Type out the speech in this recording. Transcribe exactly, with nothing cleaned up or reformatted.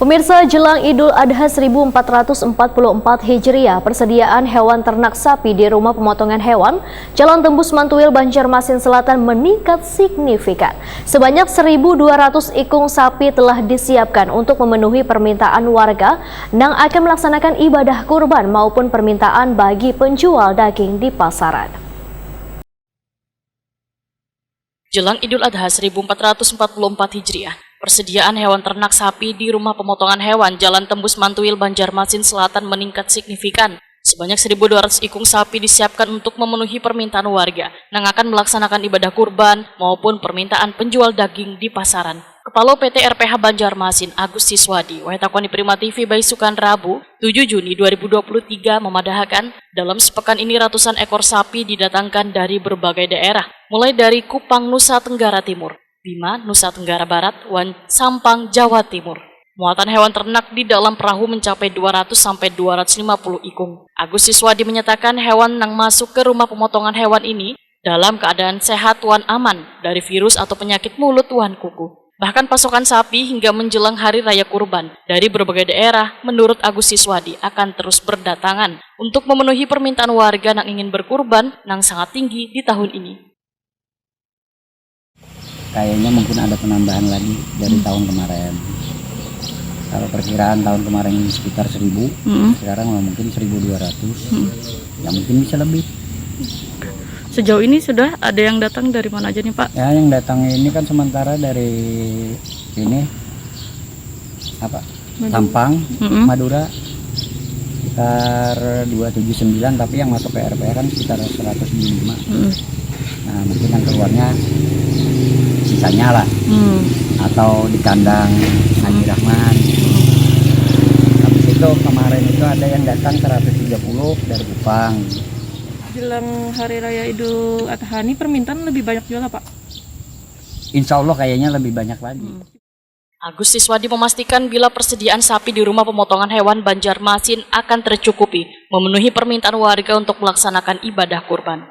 Pemirsa, jelang Idul Adha seribu empat ratus empat puluh empat Hijriah, persediaan hewan ternak sapi di rumah pemotongan hewan Jalan Tembus Mantuil, Banjarmasin Selatan meningkat signifikan. Sebanyak seribu dua ratus ikung sapi telah disiapkan untuk memenuhi permintaan warga nang akan melaksanakan ibadah kurban maupun permintaan bagi penjual daging di pasaran. Jelang Idul Adha seribu empat ratus empat puluh empat Hijriah, persediaan hewan ternak sapi di rumah pemotongan hewan Jalan Tembus Mantuil, Banjarmasin Selatan meningkat signifikan. Sebanyak seribu dua ratus ikung sapi disiapkan untuk memenuhi permintaan warga nang akan melaksanakan ibadah kurban maupun permintaan penjual daging di pasaran. Kepala P T R P H Banjarmasin, Agus Siswadi, wahetakoni Prima T V baisukan Rabu, tujuh Juni dua ribu dua puluh tiga, memadahakan, dalam sepekan ini ratusan ekor sapi didatangkan dari berbagai daerah, mulai dari Kupang, Nusa Tenggara Timur, Bima, Nusa Tenggara Barat, wan Sampang, Jawa Timur. Muatan hewan ternak di dalam perahu mencapai dua ratus sampai dua ratus lima puluh ikung. Agus Siswadi menyatakan hewan nang masuk ke rumah pemotongan hewan ini dalam keadaan sehat wan aman dari virus atau penyakit mulut wan kuku. Bahkan pasokan sapi hingga menjelang Hari Raya Kurban dari berbagai daerah, menurut Agus Siswadi, akan terus berdatangan untuk memenuhi permintaan warga nang ingin berkurban nang sangat tinggi di tahun ini. Kayaknya mungkin ada penambahan lagi dari tahun kemarin. Kalau perkiraan tahun kemarin sekitar seribu, sekarang mungkin seribu dua ratus. Ya mungkin bisa lebih. Sejauh ini sudah ada yang datang dari mana aja nih, Pak? Ya, yang datang ini kan sementara dari ini apa? Sampang, Madura, sekitar dua tujuh sembilan, tapi yang masuk ke R P R kan sekitar seratus lima. Nah, mungkin yang keluarnya sisanya lah. Atau di kandang Haji Rahman. Habis itu kemarin itu ada yang datang seratus tiga puluh dari Kupang. Jelang Hari Raya Idul Adha ini permintaan lebih banyak juga, Pak? Insya Allah kayaknya lebih banyak lagi. Agus Siswadi memastikan bila persediaan sapi di rumah pemotongan hewan Banjarmasin akan tercukupi, memenuhi permintaan warga untuk melaksanakan ibadah kurban.